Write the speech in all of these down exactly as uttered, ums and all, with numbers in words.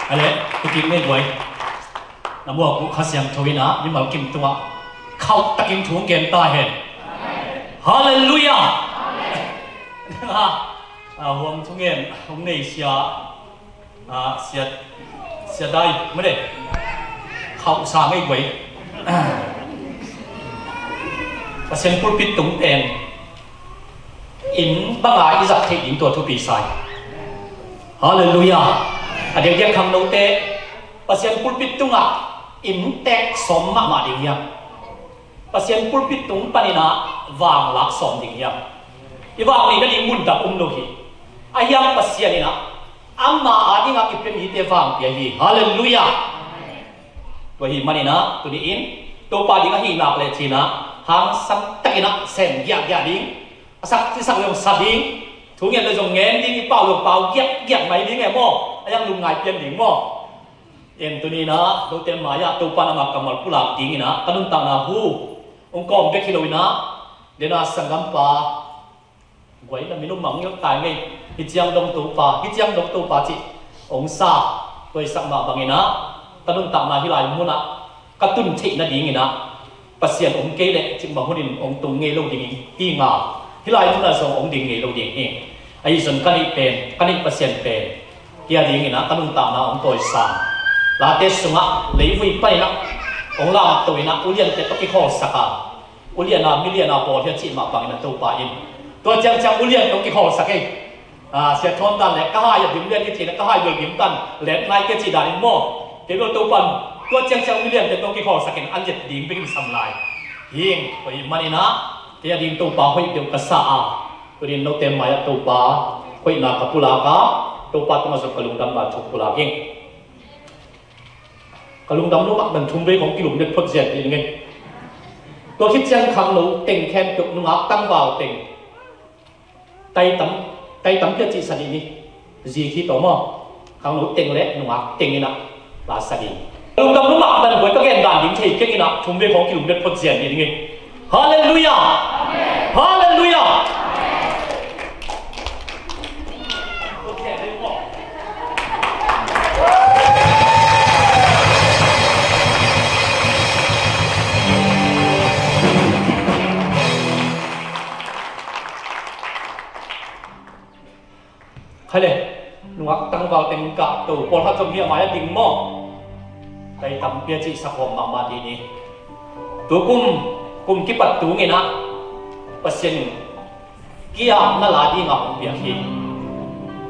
Ale, tukin nei guai. Na muak uh Kha Siangtho in ah mimal kim tungah khauh takin thu hong gen ta hen. Halleluiah. Ah, huam thungen hong nei sia, ah, sia, sia dai made khauh sa ngei guai. Pasian pulpit tung pen inn banga i zat theih ding tua thupi sa hi. Halleluiah. A diakdiak khangnote, Pasian pulpit tungah inn tek sawm mahmah ding hiam? Pasian pulpit tung panin ah vang lak sawm ding hiam? I vang neih nading mun dang um lo hi. A hiang Pasian in ah ama a dingah i pia mite vang pia hi. Halleluiah. Tua hi manin ah tuni in Topa ding ahi nak leh cin ah hangsan takin ah sem giahgiah ding, a sak i sak le zong sa ding, thu ngen le zong ngen ding, i pau le zong pau giakgiak mai ding e maw? A hiang lungngai pian ding maw? En tuni in ah lote mai-ah Topa in ama kammal pulak dingin ah ka nuntakna hu hong kawm bek hi lo in ah, den a sanggampa guai na minung mang ngilh tai ngei. Hi ciang dong Topa, hi ciang dong Topa cih hong sa, tua i sak mah bangin ah ka nuntakna hih lai munah ka tun theih nadingin ah Pasian om kei leh cikmah hunin hong tung ngei lo ding hi ngal. Hih lai munah zong hong ding ngei lo ding hi. Ahi zong ka neih pen, ka neih Pasian pen hih a dingin ah ka nuntakna hong tawisang. Late sungah leivui panin ah hong lamto in ah uliante tawh kikhawlsak a, ulian a, milian a bawl hi a cih mah bangin ah Topa in tua ciangciang ulian tawh kikhawlsak ei. Ah, Sia Thawn dan le ka hai a dim lian kici le ka hai bel dim tan let nai kici dan in maw? Kei bel Topa in tua ciangciang milian te tawh kikhawlsak in an zet ding bek in sam lai. Hing, tua hi manin ah kei a ding Topa hoih deuh ka sa a, tua ding note mai-ah Topa hoihna ka pulak a, Topa tungah zong ka lungdamna thu pulak ing. Ka lungdam lo mah bang thum vei kong kilungdet phot zian ding e. Tua khit ciang khangno teng khempeuh, nungak tangval teng, taitam, taitam pia cih sa dih ni. Zi khi tawh maw? Khangno teng le nungak teng in ah la sa dih. Ka lungdam lo mah bang buai ka gen dan ding thei keng in ah thum vei kong kilungdet phot zian ding e. Halleluiah! Halleluiah! Khai le, nungak tangval teng kah to, pawlkhat zong hi a mai a ding maw? Taitam pia cih sakhawm mahmah dih ni. Tukum, kum kipat tung in ah Pasian in kiapna la dingah hong piak hi.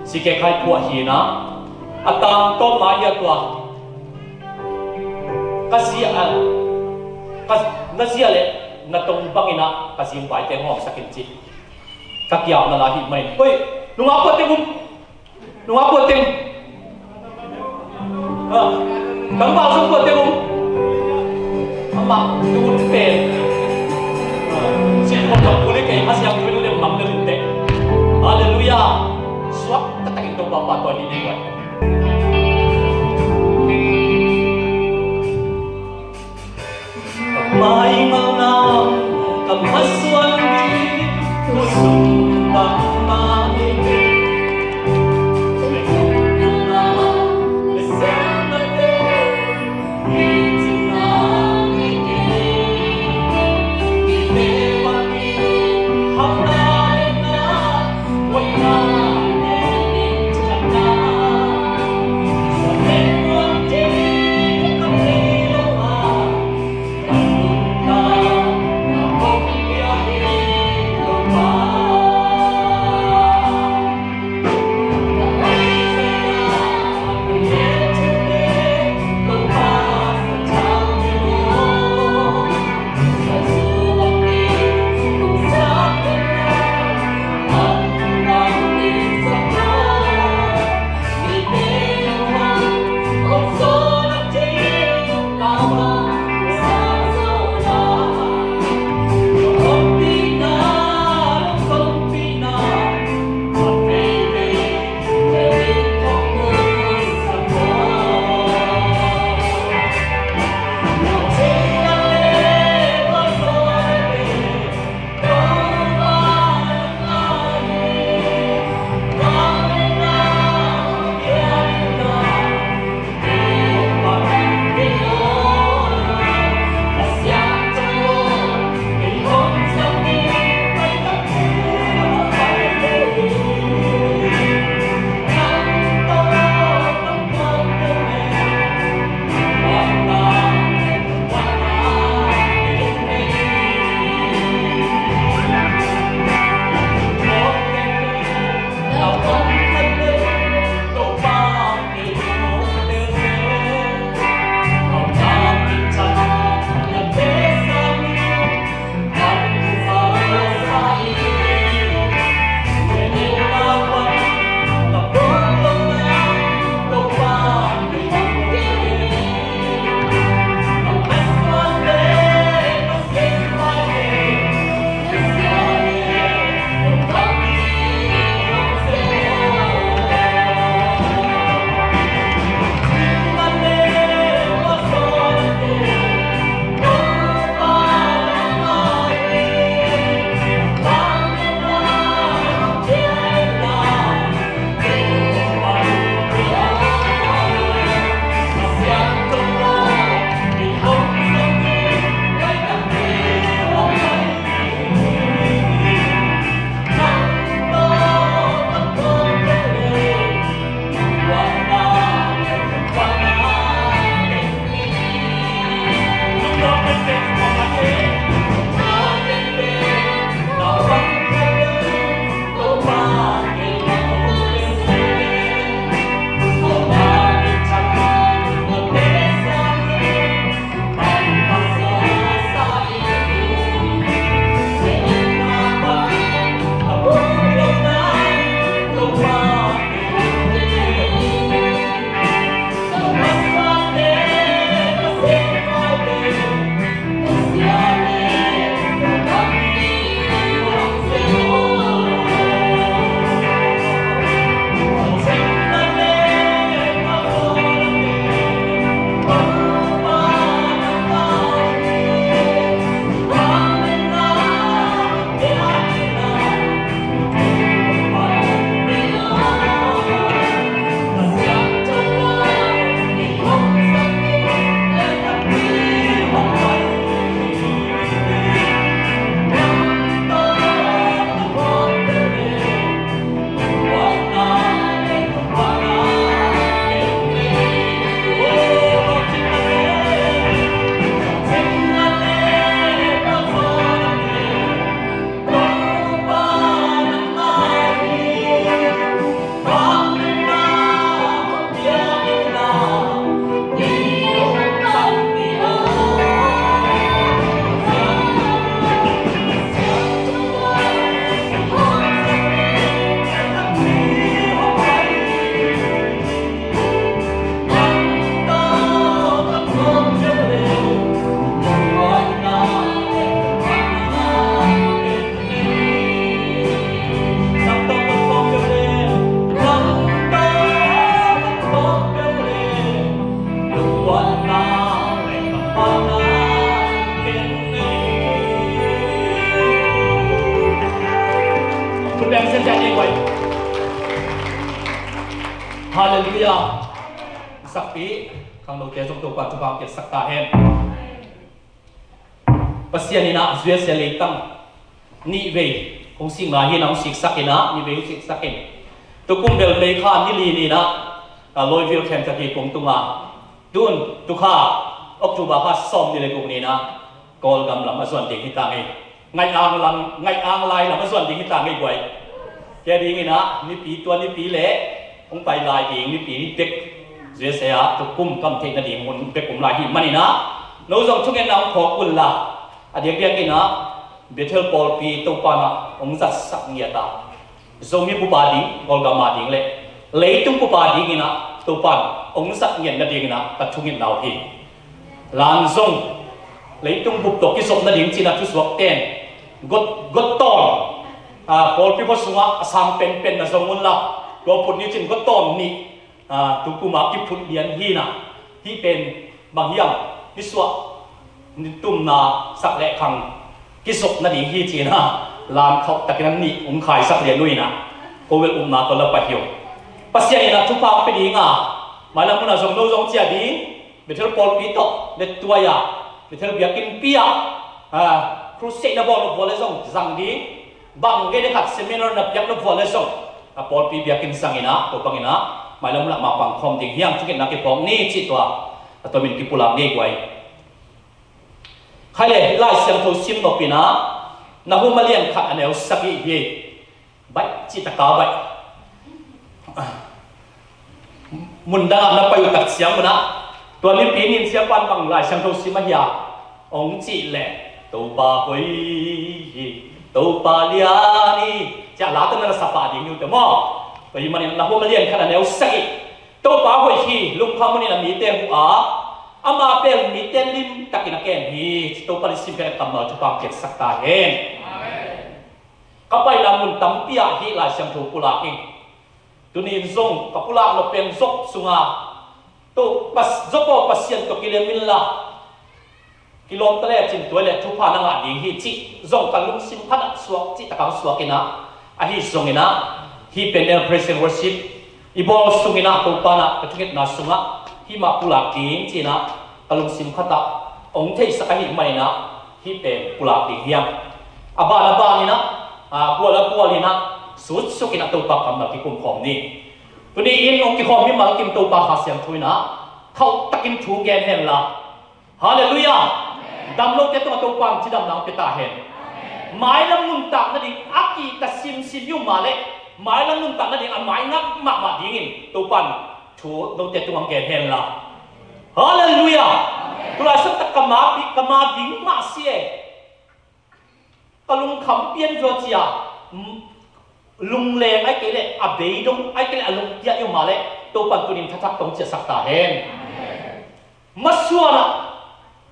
Sikekhai phuah hi in ah, a tangtawp mai hi a tua ka zia, a, ka, na zia le na tong bangin ah ka zingvaite hong hawmsak in cih. Ka kiapna la hi manin. Oi, nungak pua teng um. Nungak pua teng. Ah, tangval zong pua teng um. Amah tun pen. Ah, sin pua teng um le kei a siang tui le mang le lin teng. Halleluiah. Suak taktakin Topa pa tua ni ni buat. Ka maimalna, ka masuan ding, tusum bangmah hi. Takpi, khangnote zong Topa thupha hong piaksak ta hen. Pasian in ah U S A leitang nihvei hong sik lai hi, na hong siksak in ah, nihvei hong siksak in. Tukum bel May kha ni li ni-in ah, ah, Louisville, Kentucky kong tung a. Tun, tu kha, October kha sawm ni le guk ni-in ah, Kawlgam lam a zuan ding hi ta ngei. Ngaih ang lam, ngaih ang lai lam a zuan ding hi ta ngei guai. Kei a dingin ah, nipi tua nipi le, hong pai lai ding nipi bek U S A ah tukum ka om theih nading hun bek om lai hi manin ah, no zong thungetna hong phawk un la, a diakdiakin ah, Bethel pawlpi Topa in ah hong zatsak ngiat a, Zomi bup a ding, Kawlgam a ding le leitung bup a dingin ah Topa in hong zat ngiat nadingin ah ka thungetna uh hi. Lan zong leitung bup tawh kizop nading ci-in ah thusuak ten, got, got tawn, ah, pawlpi khua sungah a sang penpen na zong un la, tua phut ni cin got tawn nih, ah, tukum a kiphut lian hi-in ah, hih pen bang hiam, nisuah, nitumna sak le khang kizop nading hi ci-in ah, lan khauh takin a nih hong khaisak lian uh in ah, ko bel upna tawh la pai hi uh. Pasian in ah thupha hong pia ding a, mailam hun ah zong no zong ci a ding, Bethel pawlpi tawh lettuai a, Bethel biakinnpi ah, ah, crusade na bawl nop uh a le zong zang ding, bang gei le khat seminar na piak nop uh a le zong, a pawlpi biakinn zangin ah, tua bangin ah mailam hun ah mapang khawm ding hi hang, thungetna kiphawk ni cih tua a tomin kipulak ngei guai. Khai le, Lai Siangtho sim nop in ah, Nahum a lian khat a neu sagih hi. Baih, cih taka baih. Mun dang ah na pai uh tak ciang un ah, tua nipi ni-in siapa'n bang Lai Siangtho sim a hia hong cih leh, Topa hoih hi, Topa lian hi, ci-a la tawh na na sa pah ding hi uh teh maw. Tua ahih manin Nahum a lian khat a neu sagih, Topa hoih hi, lungkham hunin a mite huh a, ama bel mite limtakin a kem hi, ci. Topa in i sim pen a kammal thupha hong piaksak ta hen. Amen. Ka paina mun tampi ah hih Lai Siangtho pulak ing. Tuni-in zong ka pulak nop pen Job sunga, to pas, Job aw, Pasian tawh kilem inla, kilawm ta lecin tua leh thupha na ngah ding hi cih zong ka lungsim khatah suak, cih takah suak in ah, ahi zongin ah, hih pen praise and worship i bawl sungin ah, Topa in ah ka thungetna sungah hih mah pulak ding ci-in ah ka lungsim khatah hong theihsak ahih manin ah, hih pen pulak ding hi hang. A ban a ban in ah, a gual a gual in ah, sutsuk in ah Topa kammal kikum khawm ni. Tuni-in hong kikhawm mimal kim Topa Kha Siangtho in ah khauh takin thu gen hen la. Halleluiah. Dam lote tungah Topa in cidamna hong pia ta hen. Mailam nuntak nading a kihta simsim i uh mah leh, mailam nuntak nading a maingap mahmah dingin Topa in thu note tungah hong gen hen la. Halleluiah. Tulai sawm tak ka ma bing, ka ma bing mah si e. Ka lungkham pian zaw cia, m-, lungleng ai kei leh a beidong, ai kei leh a lungkia i uh mah leh, Topa in tuni-in thathak tawh hong ciahsak ta hen. Masuan ah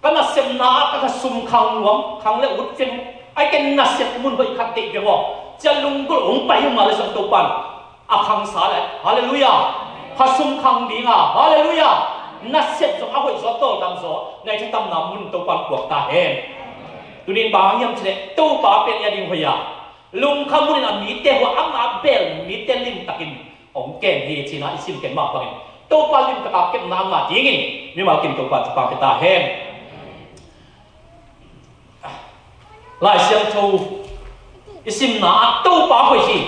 ka nasepna ah ka, ka sum khang nuam, khang le ut veng, ai kei nasep mun hoih khat deih veng aw, cia lunggulh hong pai i uh mah leh zong Topa in a khangsa le, halleluiah. Khasum khang ding a, halleluiah. Nasep zong a hoih zaw, tawldam zaw, na i thatamna mun Topa in puak ta hen. Tuni-in bang hang hiam cih leh Topa pen i a ding hoih a, lungkham hunin a mite huh a, ama bel mite limtakin hong kem hi ci-in ah i sim ken mah bangin Topa limtaka kepna a ngah dingin mimal kim Topa in thupha hong pia ta hen. Lai Siangtho i simna ah Topa hoih hi,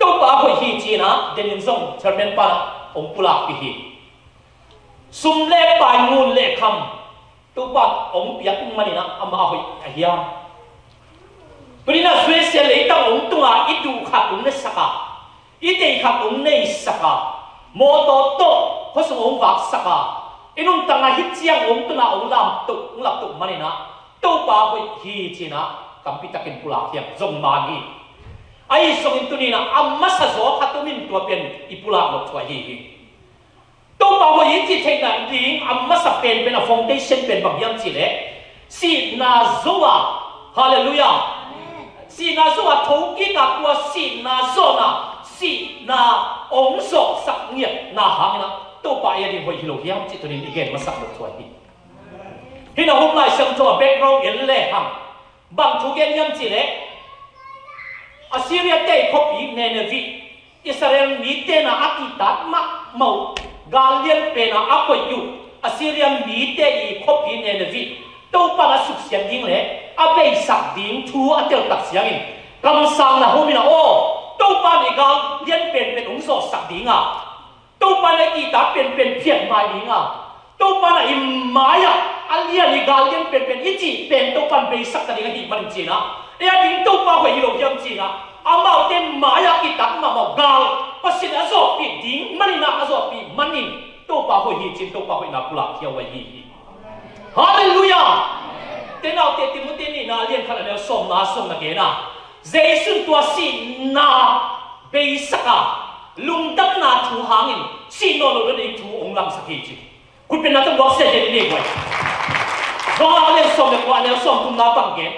Topa hoih hi ci-in ah, denin zong chairman pa'n ah hong pulakpih hi. Sum le pai, ngun le kham, Topa in hong piak manin ah amah hoih a hiam? Tuni-in ah U S A leitang hong tung a, i duh khat hong nesak a, i deih khat hong neisak a, mawtaw tawh khuasung hong vaksak a, i nuntakna hih ciang hong tun a, hong lamtoh, hong laptoh manin ah Topa hoih hi ci-in ah tampi takin pulak hi hang, zong man hi. Ahi zongin tuni-in ah a masa zaw khat om in, tua pen i pulak nop thu ahi hi. Topa hoih hi cih theihna ding a masa pen, pen a foundation pen bang hiam cih leh, sihna zo a, halleluiah, sihna zo a thokik a, tua sihna zawhna, sihna hong zawhsak ngiatna hangin ah Topa i a ding hoih hi lo hiam cih tuni-in i gen masak nop thu ahi hi. Hih Nahum Lai Siangtho a background en le hang, bang thu gen hiam cih leh, Assyria-te khuapi Nineveh, Israel mite na a kihtak mahmah uh, Gal lianpen a a koih uh Assyria mite i khuapi Nineveh Topa a suksiat ding le a beisak ding thu a teltak ciangin kamsangna hum in a aw, Topa in i gal lianpenpen hong zawhsak ding a, Topa in a kihtak penpen phiat mai ding a, Topa in a i mai-ah a lian i gal lianpenpen i cih pen Topa in beisak ta ding ahih manin ci-in a, ei a ding Topa hoih hi lo hiam ci-in a, amaute mai-ah kihtak mahmah gal Pasian a zawhpih ding manin a, a zawhpih manin Topa hoih hi ci-in Topa hoihna pulak khia uh ahi hi. Halleluiah. Te naute, Timoti nihna a lian khat a neu sawmna sawmna gen a, Jesu in tua sihna beisak a, lungdamna thu hangin sih nawn lo ding thu hong langsak hi ci. Khutbetna tawh buak sia gen i nei guai. Johan a lian sawm le kua a neu sawmthumna bang gen.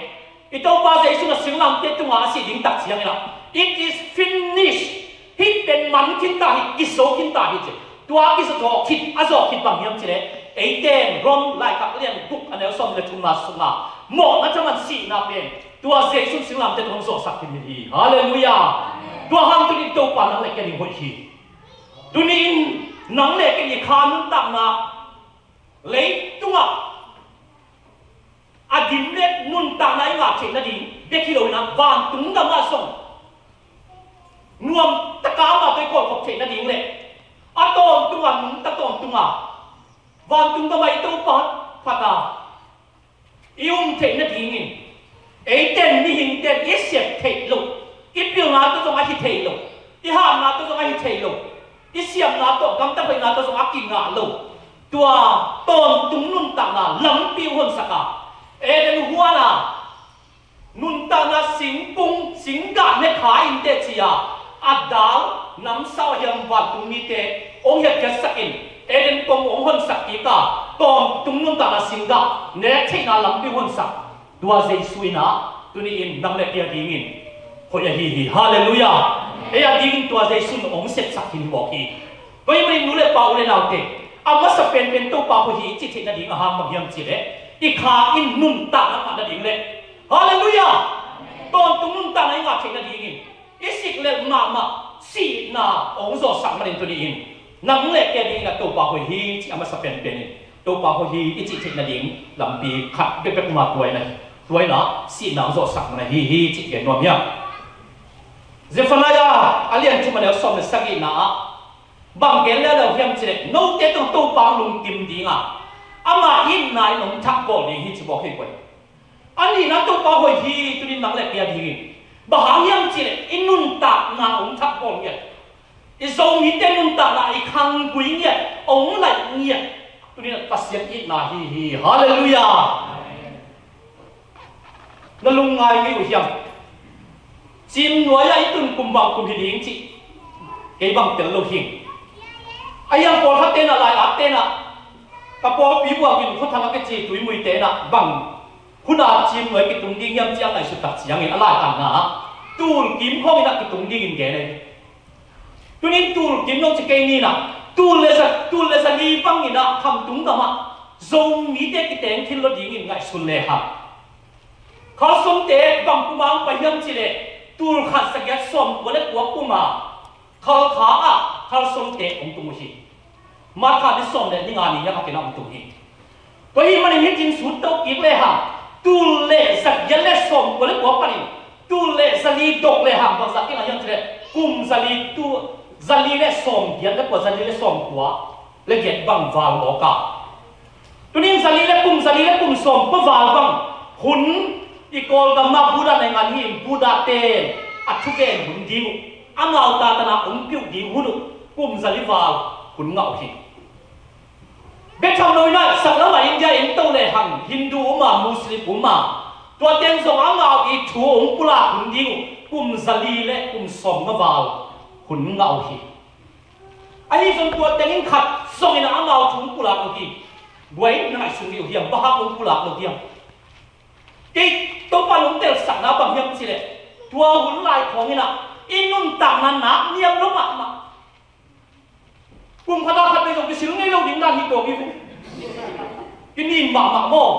I Topa Jesu in a singlamteh tungah a sih ding tak ciangin a, "It is finished." Hih pen man khin ta hi, kizo khin ta hi ci. Tua kizo zawh khit, a zawh khit bang hiam ci leh, eite in Rom laikhak lian guk a neu sawm le thumna sungah mawhna thaman sihna pen tua Jesu in singlamteh tungah hong zawhsak khin hi. Halleluiah. Tua hang tuni in Topa nang le kei ding hoih hi. Tuni in nang le kei i kha nuntakna leitungah a dim le nuntakna i ngah theih nading bek hi lo in a, vantung gamah zong nuam taka amah tawh i kawlkhop theih nading le a tawntungah, nungta tawntungah vantung gamah i Topa phat a i um theih nadingin, eite in mihingte in i sep theih loh, i pilna tawh zong a hi thei lo, i hatna tawh zong a hi thei lo, i siamna tawh, gamtat hoihna tawh zong a kingah lo, tua tawntung nuntakna lampi uh honsak a, Eden huan a nuntakna singkung, singgah ne kha in teh ci-a a dal namsau hiam, vantung mite hong hiatkhiatsak in, Eden kong hong honsak kik a, tawntung nuntakna singgah nek theihna lampi honsak tua Jesu in a, tuni in nang le kei a dingin hoih ahi hi. Halleluiah. Ei a dingin tua Jesu in hong sepsak khin hi mawk hi. Tua ahih manin nu le pa, u le naute, a masa penpen Topa hoih hi i cih theih nading a hang bang hiam cih leh, i kha in nuntakna ngah nading le, halleluiah, tawntung nuntakna i ngah theih nadingin i sik lel mahmah sihna hong zawhsak manin tuni in nang le kei a dingin a Topa hoih hi cih a masa penpen in Topa hoih hi i cih theih nading lampi khat bekbek mah tua in a, tua in a sihna hong zawhsak man ahi hi cih gen nuam hiam? Zephaniah a lian thum a neu sawm le sagihna ah bang gen leuleu hiam cih leh, note tawh Topa hong lungkim ding a, ama itna in hong thakbawl ding hi ci mawk hi guai. A nihna Topa hoih hi tuni in nang le kei a dingin. Bang hang hiam cih leh i nuntakna hong thakbawl ngiat, i Zomite nuntakna i khanggui ngiat, hong laih ngiat, tuni in Pasian itna hi hi. Halleluiah. Na lungngai ngei uh hiam? Cim nuai-ah i tun kum bang kum hi ding cih kei bang tel lo hi. A hiang pawlkhat tenah, lai-at tenah, ka pawlpi buakin khuathang a kici Tuimui tenah bang huna cim nuai kitung ding hiam ci a ngaihsut tak ciangin a lai-atna ah tul kim khawngin ah kitung dingin gen ahi. Tunin tul kim nong ci kei ni in ah, tul le za, tul le za li bangin ah khamtung gamah Zomite kiteng thil lo dingin ngaihsun lehang, Khalsomte bang kum a hong pai hiam cih leh, tul khat za giat sawm kua le kua kum a Khalkha ah Khalsomte hong tung uh hi. March kha ni sawm le ni nga ni hiam a kinah hong tung hi. Tua ahih manin hih cin sut to kik lehang, tul le za giat le sawm kua le kua panin tul le za li dok lehang bangzah kinah hiam cih leh, kum za li, tul za li le sawm giat le kua, za li le sawm kua le giat bang val mawk a. Tunin za li le kum, za li le kum sawm kua val bang hun, i Kawlgam ah Buddha naingan hi in, Buddha te a thugen hun ding uh, amau tatan a hong piuh ding hun uh, kum za li val hun ngah uh hi. Bek tham lo in ah, sak lamah India in to lehang Hindu um a, Muslim um a, tua teng zong amau i thu hong pulak hun ding uh, kum za li le kum sawm nga val hun ngah uh hi. Ahi zong tua teng in khat zongin ah amau thu hong pulak lo hi. Guai, na ngaihsun dih uh hiam, bang hang hong pulak lo hiam? Kei Topa in hong telsakna bang hiam cih leh, tua hun lai khawngin ah i nuntakna nak niam lo mahmah. Kum khat a khat vei zong kisil ngei lo ding dan hi tawh ki, kinin mahmah maw?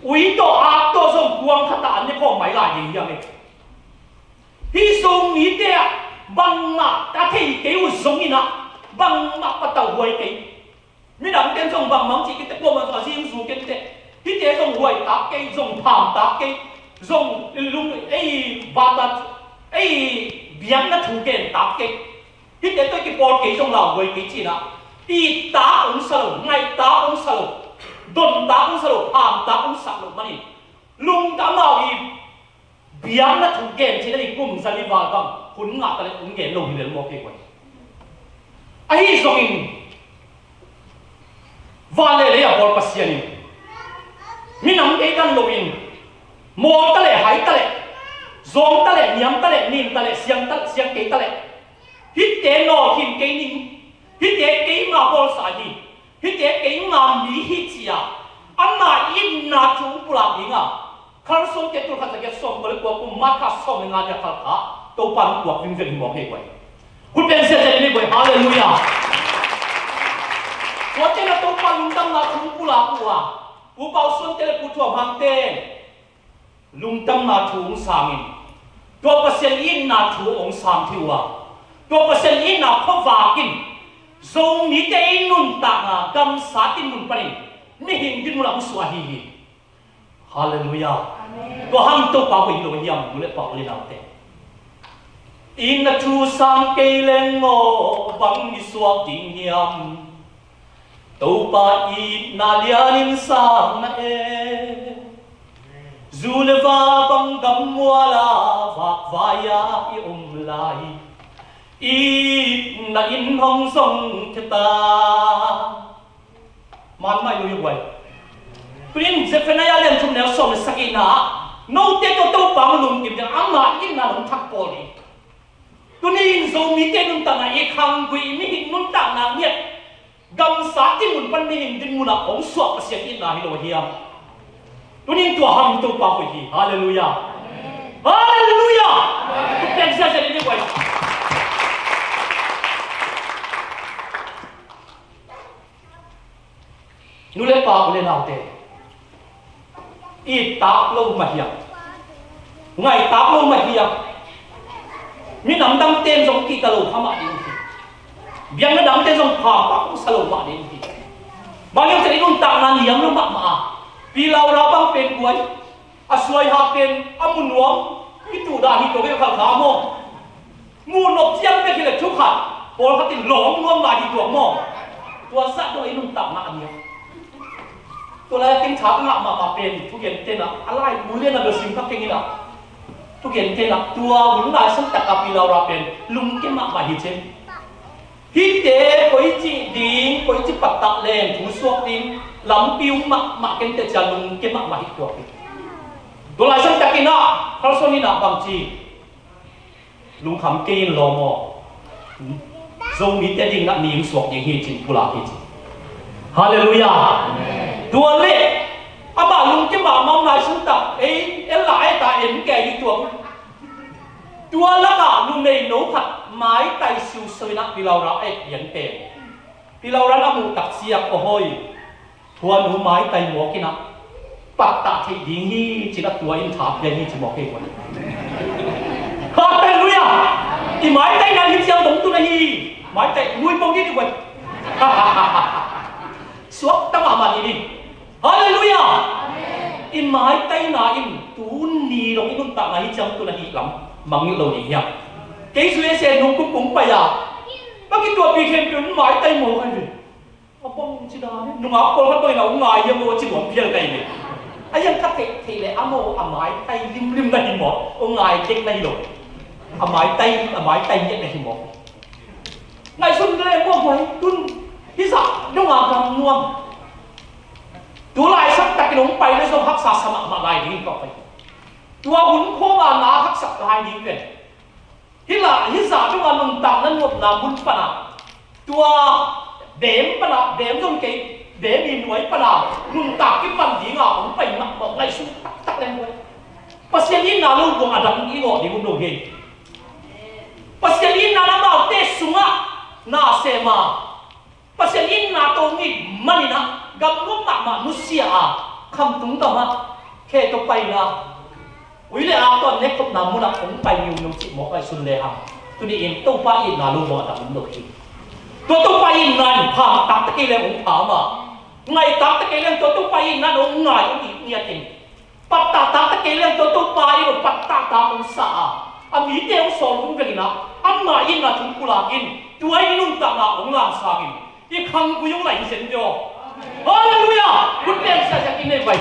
Ui tawh ak tawh zong kuang khat ah an ne khawm mai lai ding hiam e? Hih Zomite ah bangmah a thei kei uh zongin ah, Bangmah patauh huai kei. Midangte zong bangmah ci kei teh, kuamah zong a zing zu kei teh. Hihte zong huai tak kei, zong pham tak kei, zong lung ei bata ei biakna thu gen tak kei. Hihte tawh kipawl kei zong lauhuai kei cihna. It tak hong sa lo, ngaih tak hong sa lo, don tak hong sa lo, pham tak hong sa lo manin lungdam amau i biakna thu gen cihna ni. Kum za li val bang hun ngah ta leh hong gen lo hi lel mawk hi koi. Ahi zongin van le lei a bawl Pasian in minam kei dan loin mawl ta leh, hai ta leh, zawng ta leh, niam ta leh, nim ta leh, siang ta, siang kei ta leh, hihte nawlkhin kei ning, hihte keima bawlsa hi, hihte keima mi hi ci-a ama itna thu pulak ding a, Khalsuante tul khat za giat sawm kua le kua kum March kha sawm le nga ni a Khalkha Topa hong puak vingveng hi mawk hi koi. Khut beng siasia ni koi. Halleluiah. Tuate na Topa lungdamna thu pulak uh a, Pu Pau Suante le Pu Thuam Hangte lungdamna thu hong sangin, tua Pasian itna thu hong sang thei uh a, tua Pasian itna khuavak in Zomite i nuntakna gamsa tinmun panin mihing dinmun ah hong suah ahi hi. Halleluiah. Amen. Tua hang Topa hoih lo hiam, nu le pa, u le naute? Itna thu sang kei leng aw, bang i suak ding hiam? Topa itna lianin sang na e. Zu le va bang gam muala vakvai-a i om lai, itna in hong zong theta. Man mah i lui huai. Tunin Zephaniah lian thum neu sawm le sagihna ah, note tawh Topa hong lungkim ding, ama itna hong thak pawl ding. Tunin Zomite nuntakna i khanggui, i mihing nuntakna ngiat, gamsa tinmun pan mihing dinmun ah hong suak Pasian itna hi lo hiam? Tunin tua hang Topa hoih hi. Halleluiah. Halleluiah. Khut beng siasia ni koi. Nu le pa, u le naute, it tak lo mah hiam? Ngaih tak lo mah hiam? Minam dangte in zong kihta lo kha mah ding hi. Biakna dangte zong pham tak hong sa lo mah ding hi. Bang hiam cih leh i nuntakna niam lo mahmah a, Pi Laura bang pen guai, a suai hak pen a mu nuam, i tuh dah hi tuak i Khalkha maw? Muh nop ciang bek hi leh thu khat, pawlkhat in lawng nuam lai hi tuak maw? Tua zah dong i nuntakna a niam. Tua lai a keng tha ka ngah mahmah pen thugente in ah, a lai mu lian a bia sim kha keng in ah, thugente in ah tua hun lai sung tak a Pi Laura pen lungke mahmah hi cin. Hihte koici ding, koici pattah leng thu suak ding lampi um mahmah keng teh cia lungke mahmah hi tuak hi. Tua lai sung tak in ah Khalsuan in ah bangci, lungkham kei in lawm aw, Zomite ding ah ni hong suak ding hi cin pulak hi cin. Halleluiah. Tua leh amah lungke mahmah lai sung tak ei, en la ei ta en kei hi tuak. Tua lakah numei no khat maitai siusiu in ah Pi Laura a et pian pen, Pi Laura in a muh tak ciang, aw hoi, tua nu maitai mawk in ah pattah theih ding hi cin a tua in tha pia hi ci mawk hi koi. Halleluiah. I maitaina hi ciang dong tu na hi. Maitai nui pong ding hi koi. Suakta mahmah ding hi. Halleluiah. I maitaina in tuni dong i nuntakna hi ciang tu na hi lam mangngilh lo ding hiam? Kei U S A nungkum kong pai a, bang i tuahpih khempeuh in maitai mawk ahi ve. A bang ci dan hi, nungak pawlkhat bangin a hong ngai hiam aw ci nuam phial ka hi ve. A hiang kha theih theih leh a maw a maitai limlim na hi maw, hong ngai dek na hi lo. A maitai, a maitai ngiat na hi maw. Ngaihsun leh maw guai, tun hih zah dong a gam nuam. Tu lai sak takin hong pai leh zong haksa sa mahmah lai ding hi kawk pai. Tua hun khawng a na haksa lai ding pen. Hih lah, hih zah dong a nuntakna nuamna mun pan a, tua beem pan a, beem zong kei, beem i nuai pan a nuntak kipan ding a hong pai mahmah ngaihsun taktak leng guai. Pasian itna lo buang a dang i ngawh ding um lo hi. Pasian itna in amaute sungah na sem a, Pasian itna tawh hong it manin ah gam nuam mahmah nusia a, khamtung gam ah khe tawh paina, ui le ak tawh nekkhopna mun ah hong pai ngiungeu cih mawk ngaihsun lehang, tuni in Topa itna lo buang a dang um lo hi. Tua Topa itna in phang taktak kei leng hong phang a, ngai taktak kei leng tua Topa itna in hong ngai, hong it ngiat in, pattah taktak kei leng tua Topa in hong pattah tak hong sa a, a mite hong sawl hong vek in a, ama itna thu pulak in, tua in nuntakna hong langsang in, i khanggui hong laih hi zen ve aw. Halleluiah! Khut beng siasia kik nei vai.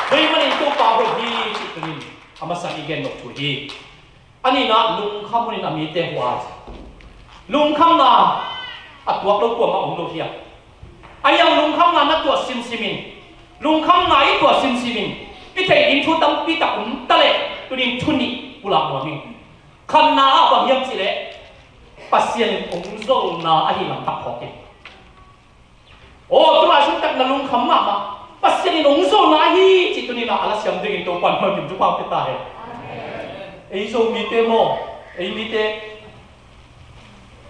Tua ahih manin Topa hoih hi cih tuni in a masa i gen nop thu hi. A nihna, lungkham hunin a mite huai. Lungkhamna a tuak lo kuamah om lo hi a. Ahi hang lungkhamna na tuah simsim in, lungkhamna i tuah simsim in, i theih ding thu tampi tak om ta leh, tuni in thu nih pulak nuam ing. Khatna ah bang hiam cih leh, Pasian in hong zolna ahih lam tak phawk in. Aw, tu laisang tak na lungkham mahmah, Pasian in hong zolna hi cih tuni in a lasiam dingin Topa'n malkim thupha pia ta hen. Ei Zomite maw, ei mite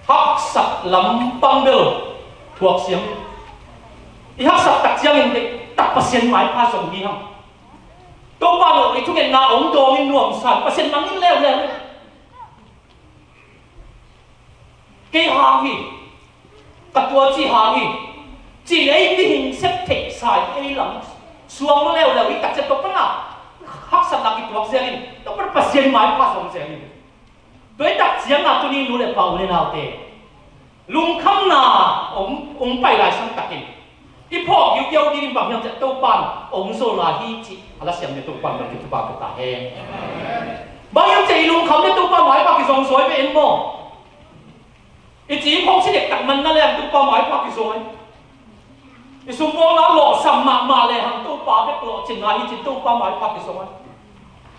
haksat lampang bel thuak siam. I haksat tak ciangin deih tak Pasian maipha zong hi hang. Topa in i thungetna hong dawng in nuamsa in Pasian mangngilh leuleu. Kei hang hi, ka tuaci hang hi, cih leh ei mihing sep theihsa in ei lam suang leuleu hi. Tak ciang tua pan a haksatna kituak zel in, tua pan Pasian maipha zong zel in. Tua hi tak ciang a tuni nu le pa, u le naute, lungkhamna hong, hong pai laisang takin i phawk giugiau dingin bang hiam cih leh Topa'n hong zolna hi cih a lasiam dingin Topa'n malkim thupha pia ta hen. Bang hiam cih leh i lungkham leh Topa maipha kizong zaw ve en maw. I ci i phawk si dektak man na leng Topa maipha kizong. I sumbawlna lawhsam mahmah lehang Topa bek lawhcinna hi cih Topa maipha kizong.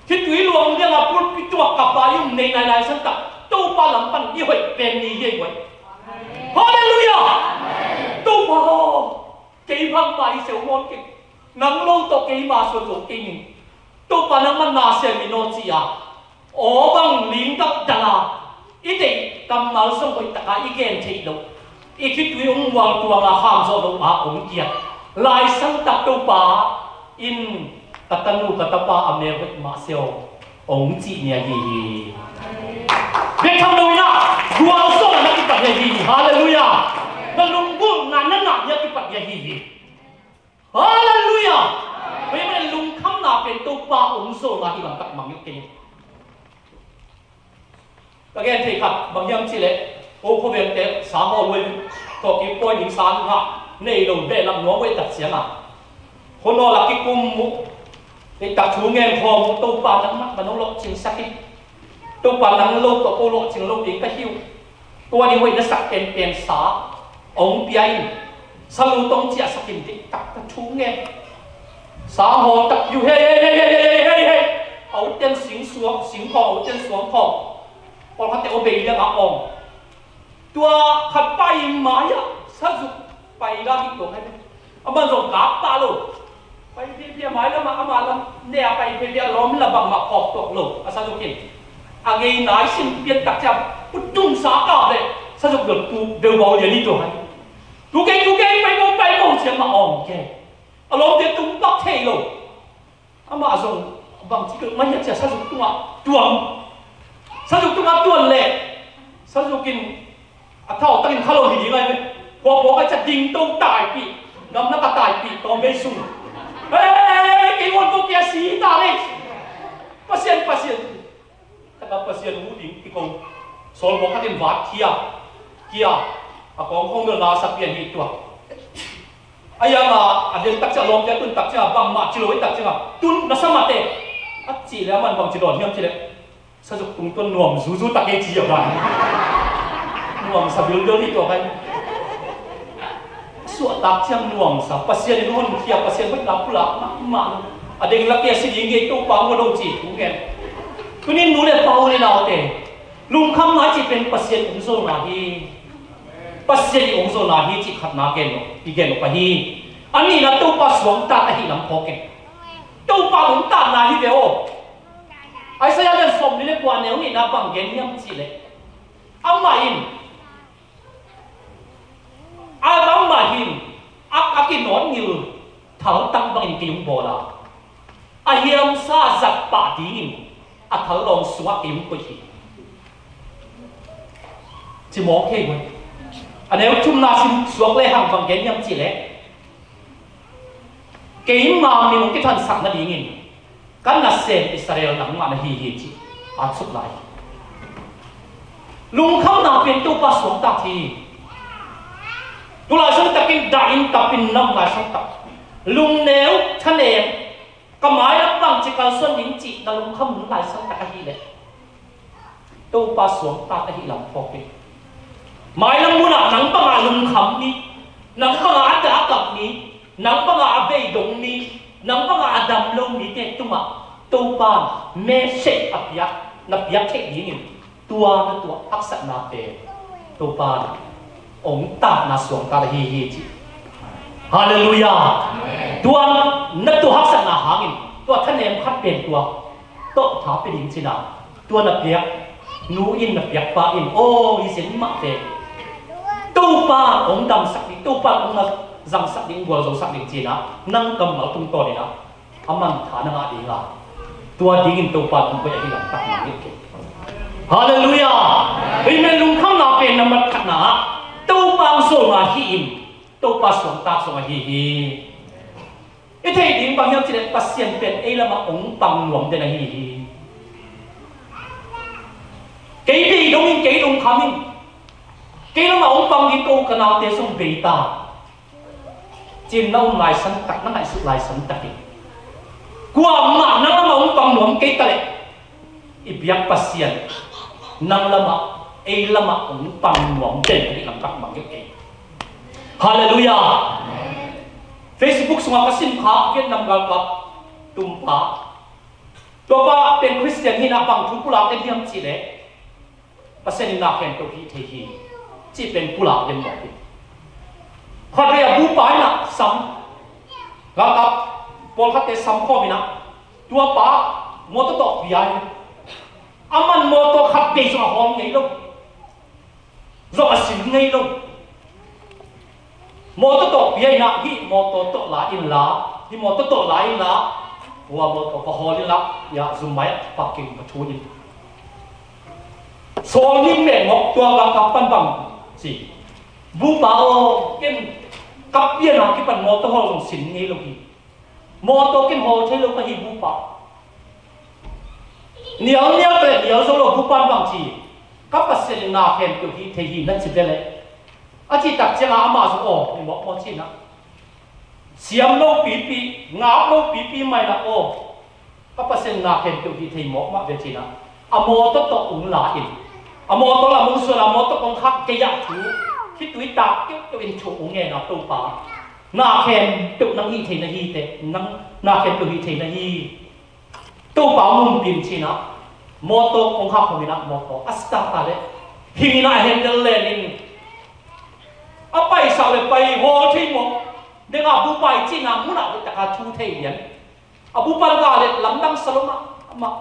Khitui luang lianga pulpit tungah ka pai um nei nai laisang tak Topa lam pan i hoih pen ni hi ei guai. Halleluiah! Topa aw, kei bangmah hi seuh nawn kei. Nang lo tawh keima suan zo kei ning. Topa nangman na sem in aw ci-a, aw bang ling daldal a, i deih kammal zong hoih taka i gen theih loh, i khitui hong muang tuang a kham zawh loh a om kiat laisang tak Topa in ka tanu ka tapa a mel hoih mah se aw hong cih ni ahi hi. Bek tham lo in ah gualzawhna na kipat ni ahi hi. Halleluiah. Na lunggulhna na ngah ni a kipat ni ahi hi. Halleluiah. Tua ahih manin lungkhamna pen Topa hong zolna hi lamtak mangngilh kei. Ka gen thei khat bang hiam cih leh, ko khuavengte sa hawl uh ei ve. Tawh kik pawi ding sa ngah nei lo, behlap nuam uh ei tak ciangin, khuanawl ah kikum uh, ei tak thu ngen khawm uh, Topa nangmah bang hong lawhcinsak hi. Topa nang lo tawh ko lawhcing lo ding ka hi uh. Tua ding hoih na sak penpen sa hong pia in, salu tawh hong ciahsak in, diktak ka thu ngen. Sa hawl tak hi uh, hei, hei, hei. A uten sing suang, sing khawng, a uten suang khawng. Pawlkhatte aw bei liang a awng. Tua khat pai mai-ah sazuk pai la hi tuang hi ve. Amah zong kap pah lo. Pai phiaphiah mai lamah, amah lam ne-a pai phiaphiah lawm la bangmah phawk tuak lo a sazuk in. A ngei nai sin pian tak ciang, putum sa kap leh sazuk bel tu bel bau lian hi tuang hi. Tu kei, tu kei, pai bo, pai bo ciang mah awng kei. A lawmte tum pak thei lo. Amah zong bangci kei mah hiam cih leh sazuk tungah tuang. Sazuk tungah tuan leh sazuk in a thau takin kha lo hi ding ai ve. Khuaphawk ai ciah ding to taipih, gamlak a taipih tawm bei sung. Hei, kei uan ko kia si ta leh. Pasian, Pasian. Taka Pasian uh ding kiko. Sawlbawl khat in vat khia, khia. A kawng khawng bel na sa pian hi tuak. A yang a, a den tak ciang lawmte a tun tak ciang a bangmah ci lo hi tak ciang a, tun na sa mah teh. A cih leh aman bangci dawn hiam cih leh, sazuk tungtawn nuam zuzu tak ei ci a ban. Nuamsa bilbil hi tuak ai. Suahtak ciang nuamsa, Pasian in honkhia, Pasian hoihna pulak mahmah. A deng lak hi a si ding hi, Topa hong hon hong ci thu ngen. Tuni in nu le pa, u le naute, lungkham ngai cih pen Pasian hong zolna hi. Pasian in hong zolna hi cih khatna gen lo, i gen lo pah hi. A nihna Topa suangtat ahih lam phawk in. Topa nuntakna hi ve aw. Isaiah lian sawmli le kua neu nihna bang gen hiam cih leh, amah in, a, amah hin a, a kinawtngil thaltang bangin kei hong bawl a, a hiamsa zat pah dingin a thal lawng sungah kei hong koih hi. Ci mawk thei uh. A neu thumna sim suak le hang bang gen hiam cih leh, keima min hong kithansak nadingin ka nasem Israel nangmah na hi hi, ci a suk lai. Lungkhamna pen Topa suangtak hi. Tu laisang takin dah in tap in, nam laisang tak, lungneu thanem, ka mailam bangci kalsuan ding cih na lungkham hun laisang tak ahih leh Topa suangtak ahih lam phawk hi. Mailam munah nang bangah lungkham mi, nang bangah a dah a kap mi, nang bangah a beidong mi, nang bangah a dam lo mite tungah Topa message a piak, na piak theih dingin tua na tuah haksatna pen Topa hong takna suangtak ahi hi, ci. Halleluiah. Tua na tuah haksatna hangin tua thanem khat pen tua tawh tha pia ding cihna, tua na piak nu in, na piak pa in, aw, hi zen mah pen Topa hong damsak ding, Topa hong na zangsak ding, gualzosak ding cihna, nang kammal tungtawninah a mantha na ngah ding a, tua dingin Topa tungkoi ahi lamtak mangngilh kei. Halleluiah. Amen. Lungkhamna pen na mat khatna ah Topa hong sawlna hi in, Topa suangtak zong ahi hi. I theih ding bang hiam cih leh Pasian pen ei lamah hong pang nuam den ahi hi. Kei bei dongin, kei lungkhamin, kei lamah hong pang ding ko, ka naute zong bei ta, ci-in na um laisan tak, na ngaihsut laisan takin, kuamah nang lamah hong pang nuam kei ta leh, i biak Pasian nang lamah, ei lamah hong pang nuam den ahi lamtak mangngilh kei. Halleluiah. Facebook sungah ka simkha Vietnam galkap tumpa, tua pa pen Khristian hi-in ah bang thu pulak den hiam cih leh, Pasian in na khempeuh hih thei hi, cih pen pulak den mawk hi. Khatvei a bupa in ah sam, galkap pawlkhatte sam khawm in ah, tua pa mawtaw tawh pia hi. Aman mawtaw khatvei zong a hawl ngei lo, zong a sim ngei lo. Mawtaw tawh pia in ah, hih mawtaw tawh la inla, hih mawtaw tawh la inla, hua mawtaw va hawl inla, ia zum mai ah parking va thu in. Sawl ning mehmawk, tua galkap pan bang ci, bupa aw, ken ka pianna kipan mawtaw hawl zong sim ngei lo hi. Mawtaw ken hawl thei lo ka hi, bupa. Nialnial peuh nial zo lo, bupa in bang ci, ka Pasian in na khempeuh hih thei hi na ci ve leh, a cih tak ciangah amah zong aw, hi mawkmawk ci-in ah, siam lo pipi, ngap lo pipi mah in ah aw, ka Pasian in na khempeuh hih thei mawk mah ve ci-in ah, a mawtaw tawh hong la in, a mawtaw lam hong suan, a mawtaw kongkhak gei-ah thu, khitui tak keuhkeuh in thu hong ngen a, Topa, na khempeuh nang hih thei na hi teh, nang na khempeuh hih thei na hi. Topa hong umpih in ci-in ah, mawtaw kongkhak hong in ah, mawtaw a start ta leh, hing in ah handle len in, a paisak leh pai, hawl thei mawk. Dengah bupa i cihna munah hoih takin thu thei lian. A bupa in la leh lamdang sa lo mah, amah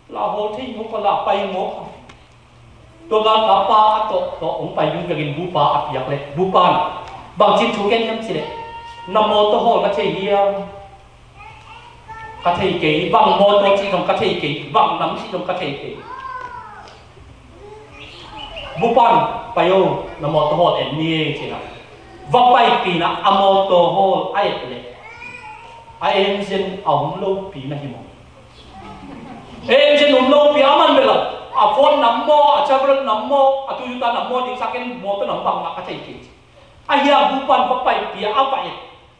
la hawl thei mawk a, la pai mawk a. Tua galkap pa a tawh tawh hong pai ding vekin bupa a piak leh, bupa in bangci thu gen hiam cih leh, na mawtaw hawl ka thei hiam? Ka thei kei. Bang mawtaw cih zong ka thei kei, bang lam cih zong ka thei kei. Bupa in, pai o, na mawtaw hawl en ni e, ci-in ah va paipih in ah, a mawtaw hawl a et leh, a engine a um lopi na hi maw? Engine um lopi a man bel a, a Ford nam maw, a Chevrolet nam maw, a Toyota nam maw, ding sa ken mawtaw nam bang mah ka thei kei, ci. Ahi a bupa in va paipih a, a va et.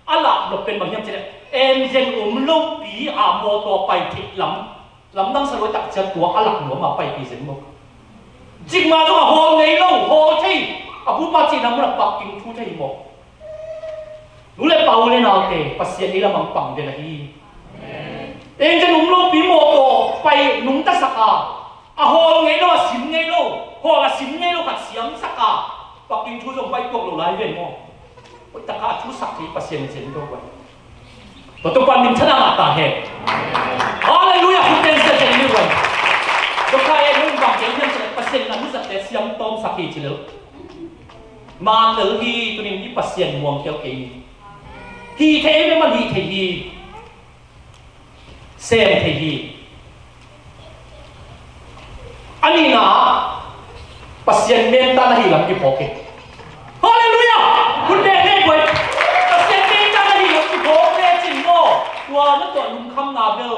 A lak nop pen bang hiam cih leh, engine um lopi a mawtaw pai theih lam, lamdang sa lo tak ciang tua a lak nuam a paipih zen maw? Cikmah zong a hawl ngei lo, hawl thei, a bupa cihna munah parking thu thei maw? Nu le pa, u le naute, Pasian ei lamah hong pang den ahi. Engine um lopi mawtaw pai nungta sak a, a hawl ngei lo, a sim ngei lo, hawl a sim ngei lo khat siamsak a, parking thu zong pai tuak lo lai ven maw? Hoih takin a thusak thei Pasian in zen to vai. Tua Topa in minthanna ngah ta hen. Halleluiah. Khut beng siasia ni vai. Tua kha e, nong bang kei hiam cih leh, Pasian in a nuzatte siam tawmsak hi ci lel. Man lel hi, tuni-in i Pasian muang kei kei ni. Hih thei hi, man hih thei hi. Sem thei hi. A nihna, Pasian menta na hi lam kiphawk hi. Hamna bel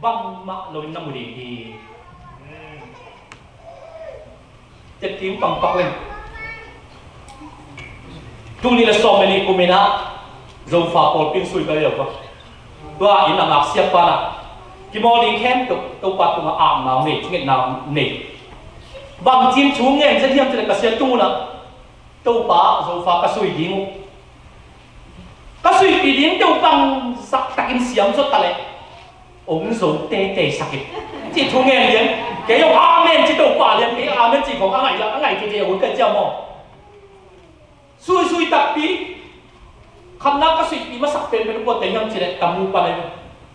bangmah loin na mu ding hi. Tekim pangpak leng. Tuni le sawm le nih kum in ah Zofa pawlpi in sui ka lio ka. Tua in a ngak siapa na kimawl ding khempeuh Topa tungah akna nei, thungetna nei. Bangcin thu ngen zen hiam cih leh ka sia tung un ah Topa Zofa ka sui ding uh. Ka suipih ding teuh bangzah takin siam zaw ta leh ong zo teitei sak in. Cih thu ngen lian. Kei zong amen ci Topa lian, kei amen ci khong a ngai, a ngai kei kei a hun kai ciam maw. Suisui takpi. Khatna ka suipih masak penpen kua tei hiam cih leh tamu pan ei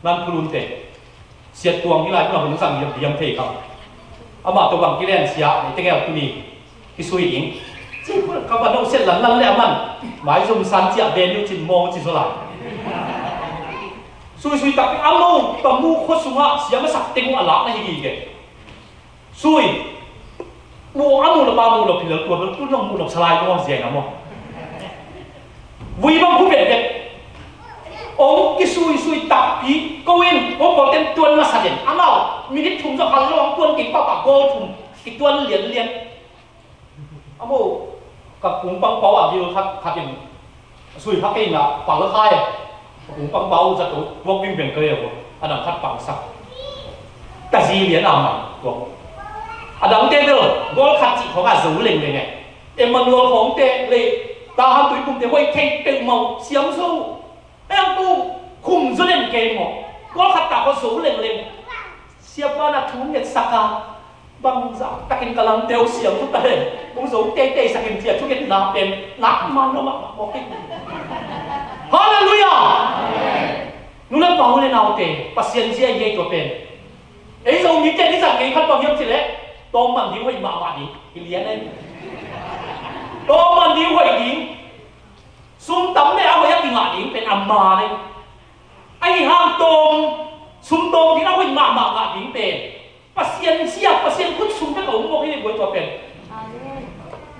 nan phulun tei. Siat tuang hi lai, puna hun sang hiam, hiam thei kha. Amah tawh bang kilen sia, nei tengel tuni kisui ding. Ci ka van no siat lanlan le aman. Mai zum san ciah ben yu cin mawng ci zaw lai. Suisui takpi a mo, tamu khua sungah siam a sak teng uh a lak na hi gige. Sui. Mu a mu lo pa mu lo philal tua lo tu nong mu lo salai nong ziai na mo. Vui bang khu bet bet. Ong kisuisui takpi ko in ko ko ten tuan masa den. Amau minit thum zo hal lo ong tuan king papa gol thum kituan lian lian. Amo ka kung pang pau a gil khat khat in sui kha kei na pal khai. Ka kung pang pau za to buak bing beng ka leu. Anang khat pang sak. Ka zi lian a man tuak. Adang te bel gol khat cih khong a zo leng leng e. Emmanuel khong te le ta han tui kum te hoi thei peuh mau siam zo. Peng tu khum zu len kei maw. Kua khat ta kua zo leng leng. Siapa na thu nget saka. Bangzah takin ka lang teu siam tu ta le. Kung zo teitei sakin cia thu nget na pen. Nak man lo mak mak mawk in. Halleluiah. Nu le pa u le naute Pasian zia i hei tua pen. Ei zo mi te ni zang kei khat bang hiam ci le. Tawm man ding hoih mahmah ding. Hi lian ei. Tawm man ding hoih ding. Sum tam le a hoih a kingah ding pen a man ei. Ahi hang tawm, sum tawm ding a hoih mahmah ngah ding pen Pasian sia, Pasian khut sung bek a om mawk hi guai tua pen.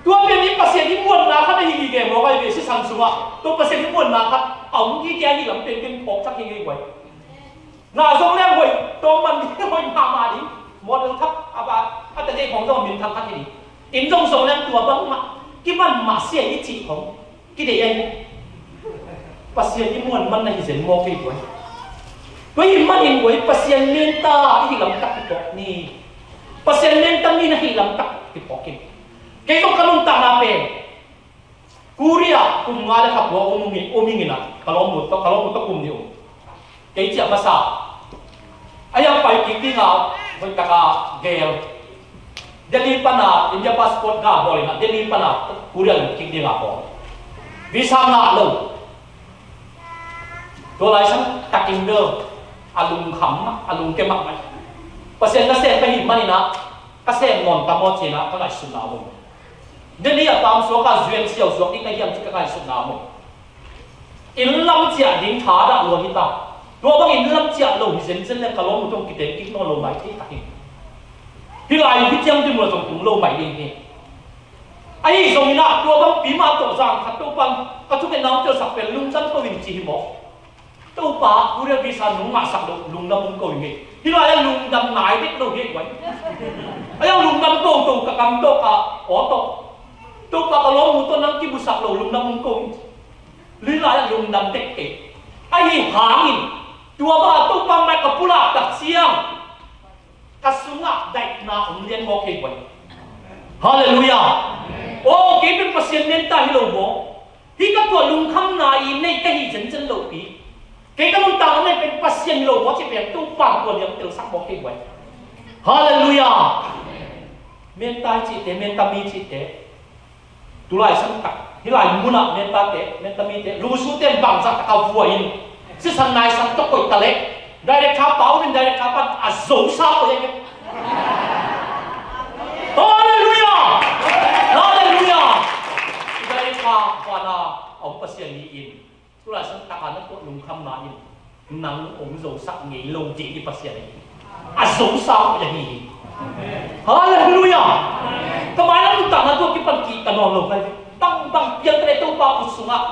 Tua pen i Pasian i muanna khat ahi gige mawk ahi ve sisan sungah. Tua Pasian i muanna khat a om gige ahi lam pen ken phawk thak hi guai. Na zong leng hoih, tawm man ding hoih mahmah ding. Model thak a ba a ta dei khong zong min thak thak hi ding. In zong zong leng tua bang mah kiman mah sia i cih khong. Kidei ahi. Pasian i muan man na hi zen mawk kei guai. Tua hi manin guai Pasian menta i hi lamtak kipawk ni. Pasian menta mi na hi lamtak kipawk in. Kei zong ka nuntakna pen Korea kum nga le kha pua um ing, um ing ina ka lawm mut tawh, ka lawm mut tawh kum ni um. Kei ciah masa. A yang pai kik dinga hoih taka gel. Delhi pana India passport ga bawl ina Delhi pana Korea lut kik dinga bawl. Visa ngah lo. Tua lai sang takin bel a lungkham mah, a lungke mahmah. Pasian ka sem ka hih manina ka sem nawn ta maw cina ka ngaihsutna om. Delhi a tam suak a zueng siau suak ding ka hiam ci ka ngaihsutna om. Inn lam ciah ding thadah lua hi ta. Tua bang inn lam ciah lo hi zenzen le ka lawm uh tawh kiteng kik nawn lo mai thei tak hi. Hih lai hi ciang ding uh la zong tung lo mai ding hi. Ahi zongin ah tua bang pi mah tawh zang khat Topan ka thungetna hong telsak pen lungdam ko in ci hi maw? Topa Korea visa nong ngahsak lo lungdam om ko in hi. Hih lai ah lungdam nai dek lo hi guai. Ahi ah lungdam ko to ka kam tawh ka aw tawh. Topa ka lawm uh tawh nang kibusak lo lungdam om ko in. Lilai a lungdam tek kei. Ahi hangin tua bang a Topa mai ka pulak tak ciang ka sungah daihna om lian maw kei guai. Halleluiah. Aw kei pen Pasian menta hi lo maw? Hi ka tua lungkhamna i nei ka hi zenzen lo pi. Kei ka nuntakna nei pen Pasian hi lo maw ci pen Topa tua liang telsak maw kei guai. Halleluiah. Menta i cihte, menta mi cihte. Tulai sang tak hih lai munah mentate, mentamite, lusu ten bangzah taka vua in sisan naisan tawh koih taleh director pa umin director pan a zosa koih ahi. Halleluiah. Halleluiah. Director pana a om Pasian ni in Tulai sang taka na tuah lungkhamna in nang ong zosak ngei lo ding i Pasian ahi. A zosa uh ahi hi. Halleluiah. Kamai na lungtakna tuah kipan kih ka nawn lo kai. Bangbang piang ka le Topa khut sungah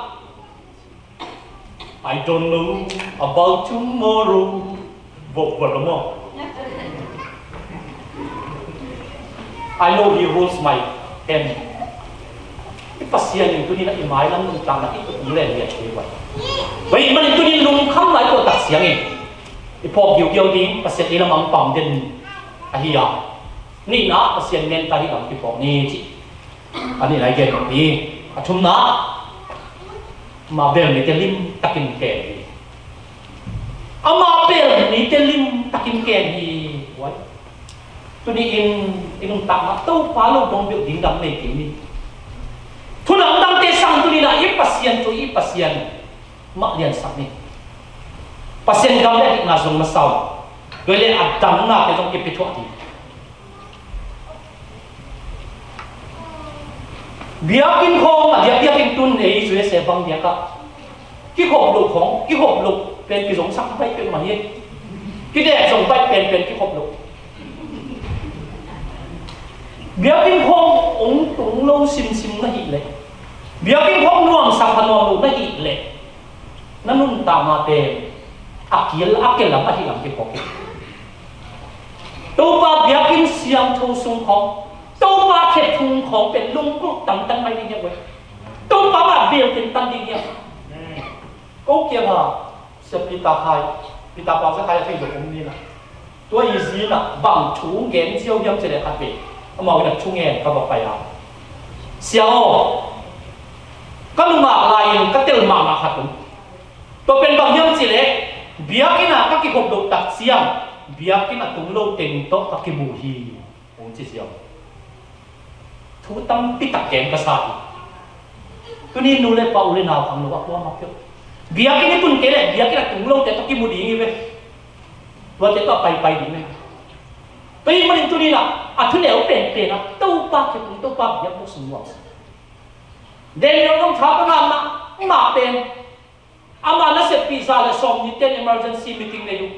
I don't know about tomorrow. Buat, buat lo maw. I know he holds my hand. I Pasian in tuni-in i mailam nuntakna i tut len lian thei vai. Vai, man in tuni-in lungkham lai tua tak siangin i phawk giugiau ding, Pasian i lam ampam den ahi a. Nihna, Pasian ngen ta hi lam kiphawk ni ci. A nihna i gen hi. A thumna, ama bel mite limtakin kem hi. Ama bel mite limtakin kem hi. Vai. Tuni-in i nuntakna Topa lo dong beuh ding dam nei kei ni. Thu dangdangte sang tuni-in ah i Pasian thu, i Pasian mah liansak ni. Pasian gam le dikna zong masa un. Tua le a dangnate zong kipia thuah ding. Biakinn khawng a diakdiakin tun ei U S A bang biakah kikhop loh khawng, kikhop loh pen kizongsak baih peuhmah hi. Kidek zong baih penpen kikhop loh. Biakinn khawng hong tung lo simsim na hih leh, biakinn khawng nuamsak pha nuam lo na hih leh, na nuntakna pen a kil a kil lam ahi lam kiphawk hi. Topa biakinn siangtho sung khawng, Topa khe thung khawng pen lungkulh tantan mai ding hi a, Topa mah bel kintan ding hi a. Ko kiangah Sia Peter Khai, Peter Pau Sia Khai a thei lo om ni na. Tua i zi in ah bang thu gen ziau hiam cih leh khat vei amau in ah thu ngen ka va pai a, Sia aw, ka nungak lai-in ka tel mahmah khat om. Tua pen bang hiam cih leh biakinn ah ka kikhop loh tak ciang biakinn a tung lo teng tawh ka kimu hi, hong ci ziau. Thu tampi tak gen ka sa hi. Tuni nu le pa, u le nau khang lo a kuamah peuh, biakinn i tun kei leh biakinn a tung lote tawh kimu ding hi ve. Tuate tawh paipai ding hi. Tua ahih manin tuni-in ah a thuneu penpen ah Topa khe thung, Topa biak sung nuam sa. Daniel zong tha ka ngah mahmah pen, ama naseppih za le sawm ni ten emergency meeting nei uh.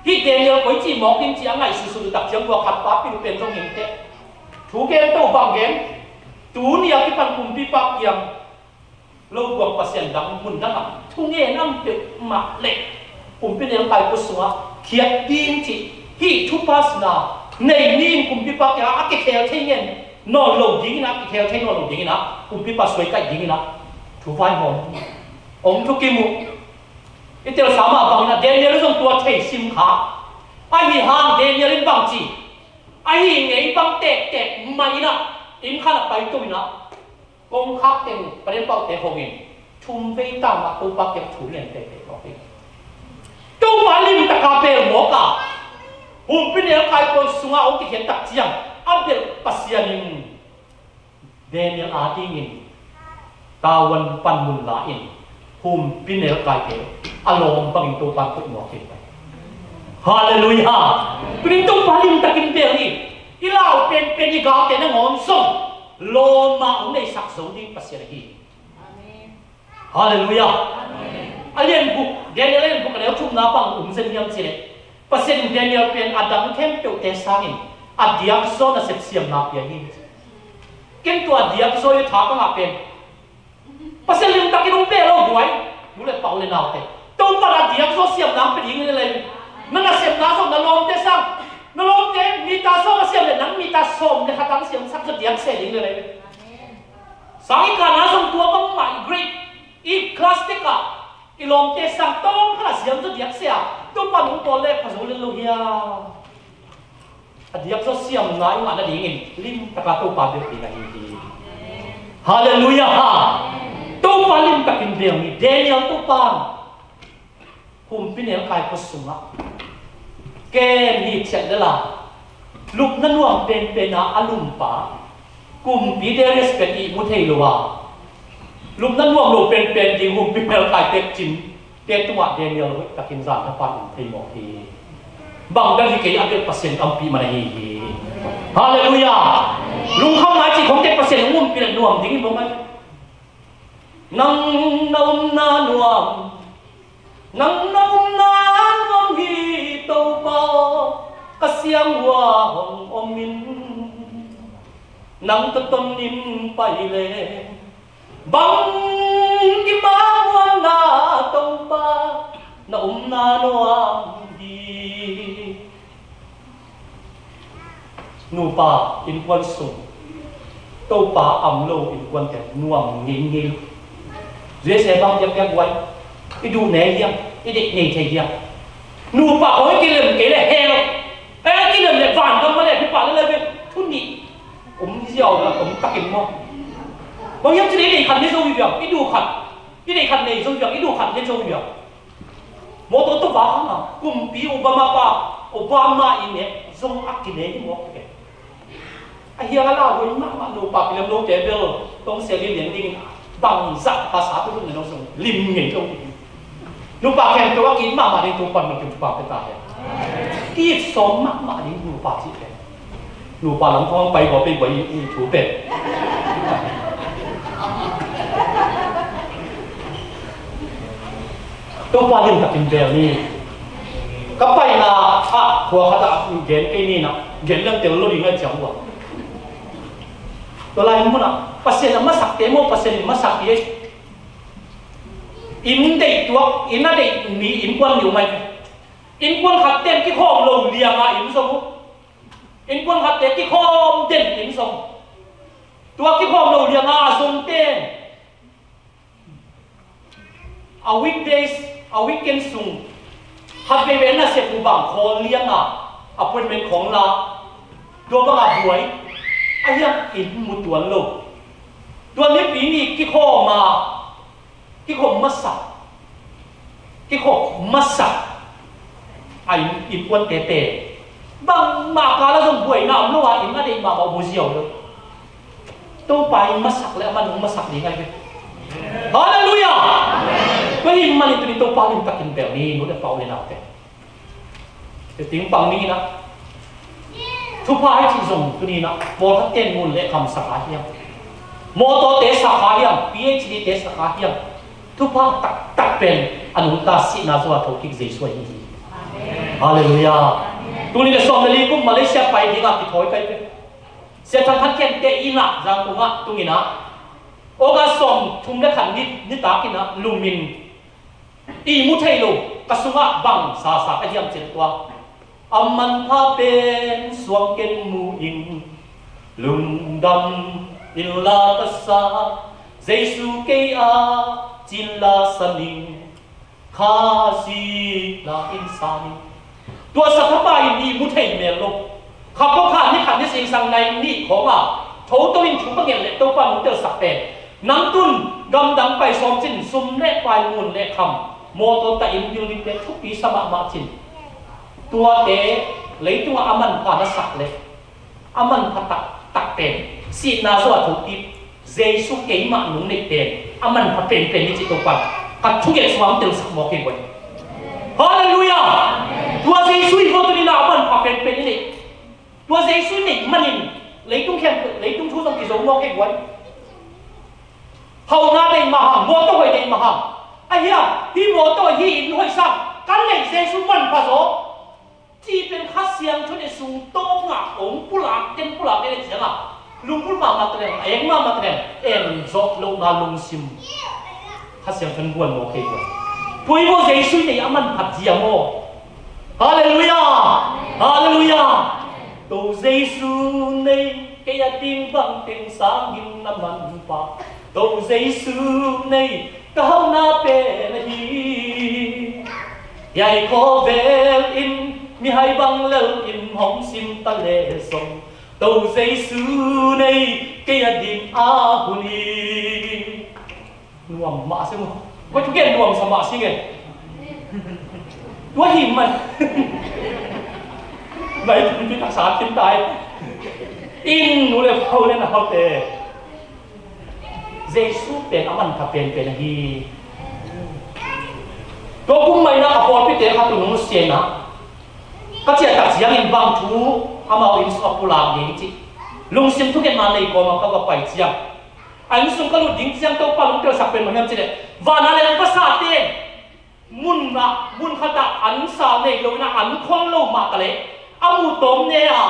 Hih Daniel koici mawk ding ci a ngaihsutsut uh tak ciang tua khat pa pil uh pen zong hi inteh. Thu gen to bang gen, tuni a kipan kumpipa kiang lo buang pasian dang mun dangah thu ngen am peuhmah leh, kumpi nelkai kut sungah khiat ding cih hih thupha sina nei ni in kumpipa kiangah a kikhel thei ngen nawn lo dingin ah, a kikhel thei nawn lo dingin ah, kumpipa suaikaih dingin ah thu vaihawm, hong thukim uh. I telsa mah bangin ah Daniel zong tua thei sim kha. Ahi hang Daniel in bangci, ahi ngei bang tektek mah in ah, inn khan a paito in ah, kongkhak teng, paden paute hongin thum vei tangah Topa kiang thu ngen teitei mawk hi. Topa limtaka bel mawk a, humpinelkai pawl sungah hong kikhen tak ciang a belh Pasian in Daniel a dingin tavuan panmun la-in humpinelkaite a lawm bangin Topa in koih mawk hi. Halleluiah. Tunin Topa limtakin bel hi. I lau penpen i galte nangawn zong lawm a hong neisak zo ding Pasian ahi hi. Halleluiah. A lian guk, Daniel a lian guk a neu thumna bang um zen hiam cih leh, Pasian in Daniel pen a dang khempeuhte sangin a diakzaw nasep siamna pia hi. Ken tua diakzaw i tha ka ngah pen Pasian limtakin hong pe lo buai. Nu le pa, u le naute, Topa in a diakzaw siamna hong pe ding hi lel. Na nasepna zong na lawmte sang, na lawmte mita sawm a siam leh nang mita sawm le khat a hong siamsak zaw diak se ding hi lel. Sang i kana zong tua bangmah i grade, i class tekah i lawmte sang tawng khat a siam zaw diak se a, Topa in hong pawl le pha zo lel lo hiam? A diakzaw siamna i ngah nadingin limtaka Topa biakinn ahi hi. Halleluiah ha. Topa limtakin bel hi. Daniel Topa in humpinelkai khua sungah ken hi thiat lel a, lupna nuam penpen a a lumpa kumpi Darius pen ihmu thei lo a, lupna nuam lo penpen ding humpinelkai pek cin te tungah Daniel hoih takin zan thapan um thei mawk hi. Bang bel hi kei a, bel Pasian kampih man ahi hi. Halleluiah. Lungkham ngai cih khong teh Pasian hong umpih leh nuam ding hi bawk ngai. Nang na omna nuam, nang na omna nuam hi Topa, ka siang ua hong om in. Nang tawh ton in pai leng bang kimamuanna nuam hi. Nupa innkuan sung, Topa a om lo innkuante nuam ngeingei lo. J S A bang diakdiak guai, i duh nei hiam, i deih nei thei hiam? Nupa khong i kilem kei le he lo. Ei, a kilem le van gam ma le pipa le le ve. Thu nih om ziau la om takin maw? Bang hiam ci le i deih khat ne zo hi viang, i duh khat, i deih khat nei zo hi viang, i duh khat ne zo hi viang. Mawtaw tawh vak hang a, kumpi Obama pa, Obama in e zong a kine hi mawk kei. A hiang a la huai mahmah nupa kilem lote bel tong sel in lian dingin bangzah ka sa tu hun na zong lim ngei lo. Nupa khempeuh a ki-it mahmah ding Topan na kim pa pe ta he. Ki-it sawm mahmah ding nupa cih pen. Nupa lam khawng pai baw pei baw i, i thu pen. Topa lim takin bel ni. Ka paina ah khua khat ah gen kei ni na, gen leng tel lo ding a ciang ua. Tua lai mun ah Pasian a masakte maw, Pasian in masak hi. Inn deih tuak, inn a deih mi innkuan liu mai. Innkuan khat ten kikhawm lo liang a inn zong uh. Innkuan khatte kikhawm den inn zong. Tua kikhawm lo liang a zong ten a weekdays, a weekend sung khat veivei na sep uh bang khawl liang a appointment khawng la. Tua bang a buai a hiam inn mu tuan lo. Tua nipi ni kikhawm a Kikhop masak, kikhop masak a inn, innkuante pen bangmah kal ah zong buaina om lo a, inn a deih mahmah uh mu ziau lo. Topa in masak le aman hong masak ding ahi ve. Halleluiah. Tua ahih manin tuni Topa lim takin bel ni, nu le pa, u le naute. Tua ting pang ni in ah, thupha hi cih zong tuni in ah, pawlkhat ten ngun le kham sa kha hiam, mawtawte sa kha hiam, P H D te sa kha hiam, thupha taktak pen a nungta sihna zaw a thokik Jesu ahi hi. Halleluiah. Tuni le sawm le li kum Malaysia pai ding a kithawi kai pen Sia Thang Khan Khian te inn ah, Zangkong ah tung in ah, August sawm thum le khat ni, nitak in ah lum in, ihmu thei lo, ka sungah bang sasa ka hiam cih leh tua, a manpha pen suang ken mu in, lungdam inla ka sa, Jesu kei a ci inla sa ning, Khazih la in sa ning. Tua sakkhapa in ihmu thei mel lo. Kha pawlkhat ni khat ni singsang nai nih khawng a, tho to in thu ka ngen leh Topa nong telsak pen, nang tun gamdang pai sawm cin, sum le pai, ngun le kham, mawtaw, ta, inn, building te thupi sa mahmah cin. Tuate leitungah a manpha na sak leh, a manpha taktak pen, sihna zaw a thokik Jesu keimah nong neih pen a manpha penpen hi cih Topa ka thugen sungah hong telsak mawk hi guai. Halleluiah. Tua Jesu hi maw, tuni in ah a manpha penpen i neih. Tua Jesu i neih manin leitung khempeuh, leitung thu zong kizo mawk hi guai. Hauhna deih mah hang, mawtaw hoih deih mah hang, a hiam, hih mawtaw, hih inn hoih sang kan neih, Jesu manpha zaw. Cih pen Kha Siangtho in sung tawng ah hong pulak, ken pulak ken ciang a, lungpul mahmah ta leng, a eng mahmah ta leng, en zawh lohna lungsim Kha Siangtho in guan maw, kei guan. Tua hi maw Jesu i neih a manpha zia maw. Halleluiah. Halleluiah. To Jesu nei kei a ding bang teng sangin na manpha. To Jesu nei ka hauhna pen ahi. Hiai khawvel in mihai bang lel in hong sim ta leh zong, To Jesu nei kei a ding a hun hi. Nuam mah si maw. Koi thugen nuam sa mah si nge. Tua hi man. Nai tun pi taksa kim tai. In nu le pa, u le naute, Jesu pen a manpha penpen ahi. Tua kum maina a pawlpite khat uh nong nusia in ah, ka ciah tak ciangin bang thu amau inn sungah pulak ding cih lungsim thungetna nei kawm a ka va pai ciang, a inn sung ka lut ding ciang Topa nong telsak pen bang hiam cih leh, van a leng pasate mun ah, mun khat ah an sa nei lo in ah, an khol lo mah ta leh, a muh tawm ne a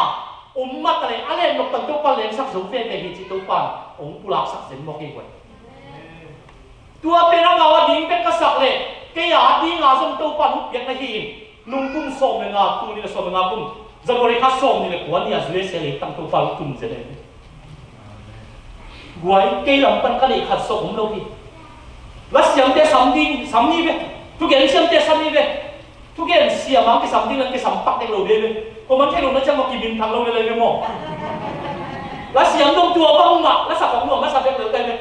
om mah ta leh, a len nop tan Topa lengsak zo veve hi cih Topa in hong pulaksak zen mawk hi guai. Tua pen amau a ding pen ka sak leh, Kei a dinga zong Topa nong piak na hi in, nung kum sawm le nga, tuni le sawm le nga kum, January kha sawm nih le kua ni a U S A leitang Topa hong tun zen hi. Guai, kei lam pan ka neih khat sawk om lo hi. La siamte sam ding, sam ni ve. Thugen siamte sam ni ve. Thugen siam a kisam ding la kisam pak dek lo ve ve. Ko man thei lo na ciang ma kimin thang lo ve lai ve maw. La siam dong tua bang mah, la sa kong nuam, la sa bek lo lai ve.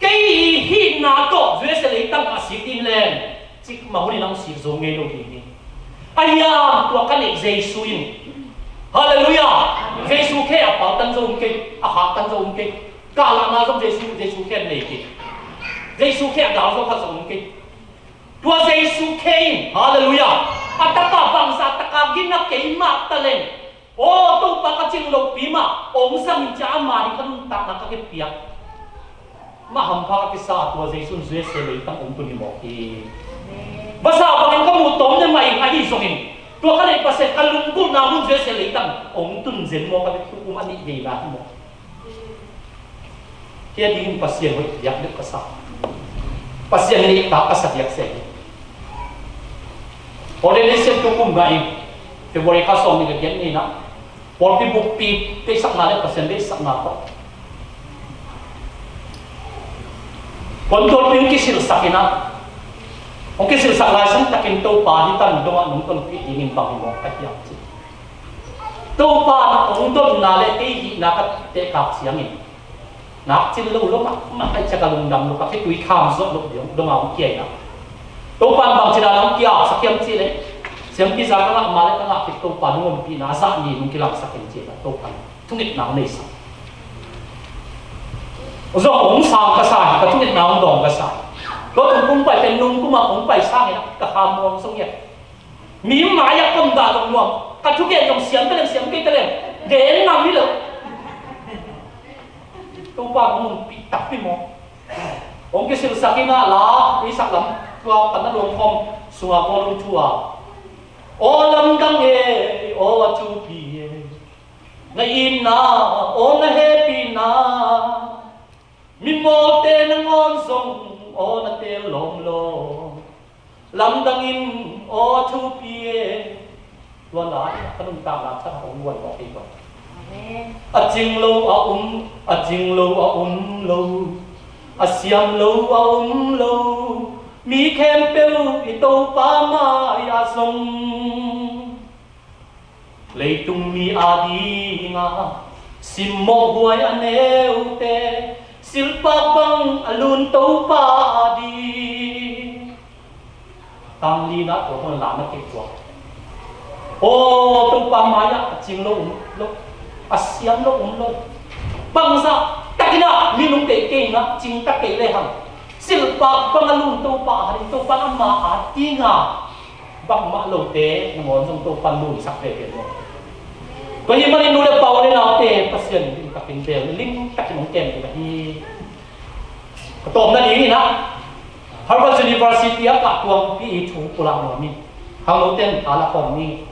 Kei hihna tawh U S A leitang a sik in leng, cikmah hunin hong sik zo ngei lo ding hi. Ahi hang tua ka neih Jesu in. Halleluiah. Jesu khe a paltan zo om kei, a khaktan zo om kei. Kalahna zong Jesu, Jesu khe a nei kei. Jesu khe a dal zo khat zo om kei. Tua Jesu khe in, halleluiah, a taka bangzah taka gina keimah ta leng, aw Topa, ka cing lopi mah hong zang in, cia ama ding ka nuntakna ka kipiak. Mah hampha ka kisa a, tua Jesu in U S A leitang hong tun hi mawk hi. Basa bangin ka muh tawm ne mah ing, ahi zongin tua ka neih Pasian ka lunggulhna mun U S A leitang hong tun zen mawk a, bek tukum a nih veina hi mawk. Hia dingin Pasian hoih diak deuh ka sa. Pasian neihtak ka sa diak se hi. Ordination tukum ngah in, February kha sawm nih le giat ni in ah, pawlpi bukpi deihsakna le Pasian deihsakna tawh, kondolpi hong kisilhsak in ah, hong kisilhsak lai sung takin Topa hi tan dongah nong tonpih dingin bang hi mawk ka hiam ci. Topa na hong donna le kei hihna ka tehkak ciangin, nak cin lo lo mah, mah ai ciak a lungdam lo, ka khitui kham zawh lo dong, dong a hong kia in ah. Topa in bang cina na hong kia sak hiam cih leh, siampi za ka ngah mah le ka ngah khit Topa nong ompihna a zah ni nong kilangsak in cih leh Topa in thungetna hong neisak. Zawh hong sang ka sa hi, ka thungetna hong dawng ka sa hi. Tua tung kong pai pen nung kum a kong pai sangin ah ka kham muang sung hian. Mi mai-ah ka om dah zong nuam. Ka thugen zong siam ta leng siam kei ta leng, gen ngam hi lo. Topa hong ompih takpi maw. Hong kisilhsak in ah la, i sak lam, tua pan a luang khawm sunga volume two a, aw lamdang e, aw a thupi e, na itna, aw na hehpihna, mimawlte nangawn zong aw na teel lawmlawm. Lamdangin aw thupi e. Tua lai ka nuntakna than a hong guan mawk hi ko. Amen. A cing lo a um, a cing lo a um lo, a siam lo a um lo, mi khempeuh i Topa mai-ah zong leitung mi adinga simmawh huai a neute, silhpak bang a lun Topa ading. Tang lina tua bang la na kei tua. Aw, Topa mai-ah a cing lo um lo, a siam lo um lo. Bangzah takin ah minung kei kei in ah cing ta kei lehang, silhpak bang a lun Topa ading, Topa ama adinga bangmah lote nangawn zong Topa in lunsak veve maw. Tua hi manin nu le pa, u le naute, Pasian limtakin bel, limtakin hong kem ding ahi. Ka tawpna dingin ah, Harvard University ah ka tuangpi i thu pulak nuam hi. Khangnote in tha la khawm ni.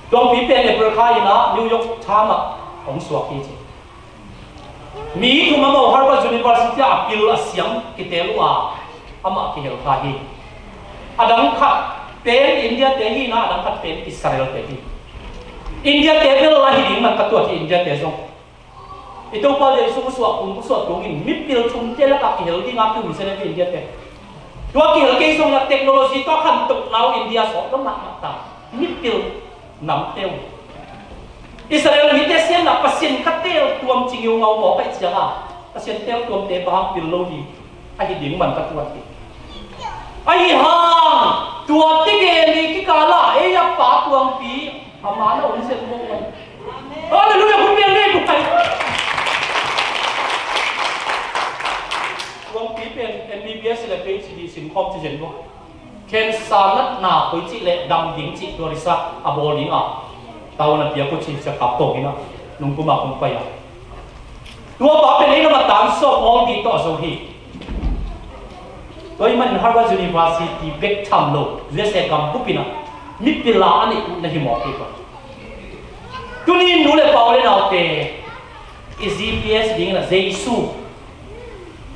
Tuangpi pen April kha in ah New York Times ah hong suak hi ci. Mi thum amau Harvard University ah a pil a siam kitel uh a, amah kihel kha hi. A dang khat pen India te hi in ah, a dang khat pen Israel te hi. India te bel la hi ding man ka tuat hi, India te zong. I Topa Jesu suah tung, suah tungin mipil thumte lakah kihel dinga kihumsiat hi India te. Tua kihel kei zong a technology tua khantohna uh India sawt lo mahmah ta. Mipil namte uh. Israel mite siamna Pasian ka teel tuam ci ngiungau mawk ahih cianga, Pasian teel tuamte bang hang pil lo ding ahi ding man ka tuat hi. Ahi hang tua tege ni kikala ei a pa tuangpi a man a om zen maw. Halleluiah, hun pian nei bukai. Tuangpi pen M B B S le PhD sim khawm ci zen maw. Cancer natna koi cih le dam ding cih tua research a bawl ding a, tauna piak uh cih sia kap tawh hi na, nungkum a kong pai a. Tua pa pen ei lam a tan sawm awl dih tawh a zo hi. Tua ahih manin Harvard University bek tham lo, U S A gam bup in a mipil a a neih uh na hi mawk hi tua. Tuni in nu le pa, u le naute, i G P S dingin a Jesu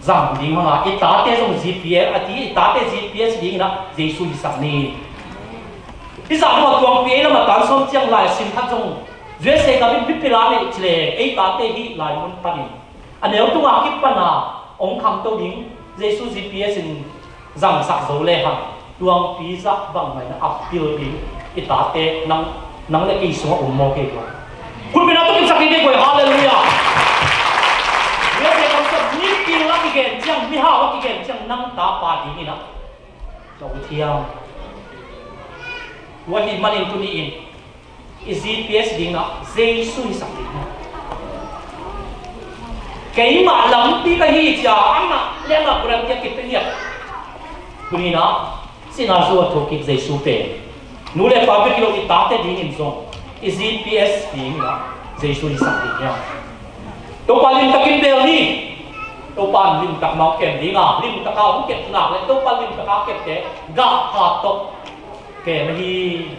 zang ding hang a, i tate zong G P S a ti, i tate G P S dingin ah Jesu hisak ni. Hih zah dong a tuangpi ei lam a tan sawm ciang lai sim khat zong U S A gam in mipil a neih ci le ei tate hih lai mun panin a neu tungah kipan a hong khamto ding Jesu G P S in zangsak zo le hang tuangpi zah bangmah in a pil ding i tate nang, nang le kei sungah um maw kei tua. Khutbetna tawh kipsak kei kei guai, halleluiah. Tua te kamsat mipil a kigen ciang, mihau a kigen ciang nang tapa dingin ah na ut hiam? Tua ahih manin tuni-in i G P S dingin ah Jesu hisak ding hi. Keimah lampi ka hi cia amah le amah guaranteed kipia ngiat. Tuni-in ah sihna zuat thokik Jesu pen nu le pa bek hi lo i tate dingin zong i G P S dingin ah Jesu hisak ding hi. Topa limtakin bel ni. Topa limtak mah hong kem ding a, limtak a hong kep nak le Topa limtak a kepte gah phat tawh kem ahi.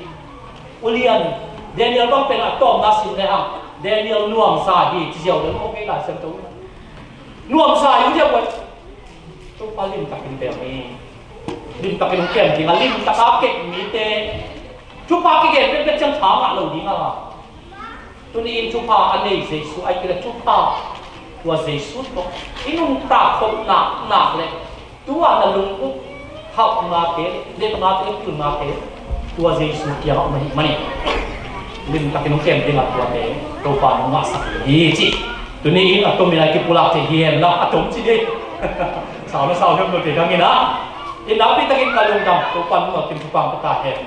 Ulian Daniel bang pen a tawpna sim le hang Daniel nuamsa hi ci ziau le maw kei Lai Siangtho. Nuamsa hi ziau pen Topa limtakin bel ni. Limtakin hong kem ding a, limtak a kep mite thupha kigen pekpek ciang tha ngah lo ding a. Tuni-in thupha a nei Jesu ahih kei leh thupha tua Jesu tawh i nuntak khop nak nak le tua na lungkut khauh ngate, lep ngate, pil ngate tua Jesu kiangah om ahih manin limtakin hong kem ding a tuate Topa nong ngahsak hi ci. Tuni-in a tomin a kipulak thei hi hen la, a tom ci ding. Sau na sau hiam lo thei dangin ah i nakpi takin ka lungdam Topa nong a kim thupha ka ta hen.